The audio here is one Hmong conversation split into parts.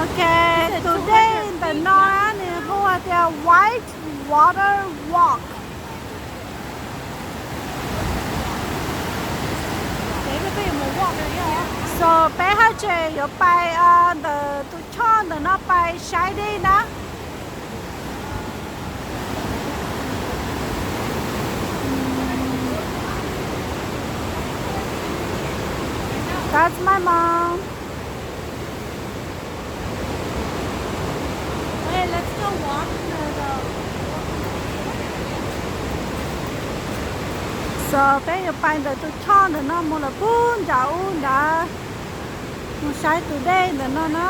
Ok, tus dej ntawm no nws hu hais tias White Water Walk. So peb haj tseem yuav pais ntawm tus choj ntawm no pais saib dej na. That's my mom. So peb yuav pais ntawm tus choj ntawm no mus lawm pub nram ub nrad, mus saib tus dej ntawm no na.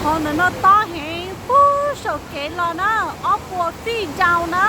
Qhov ntawm no tob heev, pub saum kev los na, ob puas feet down na.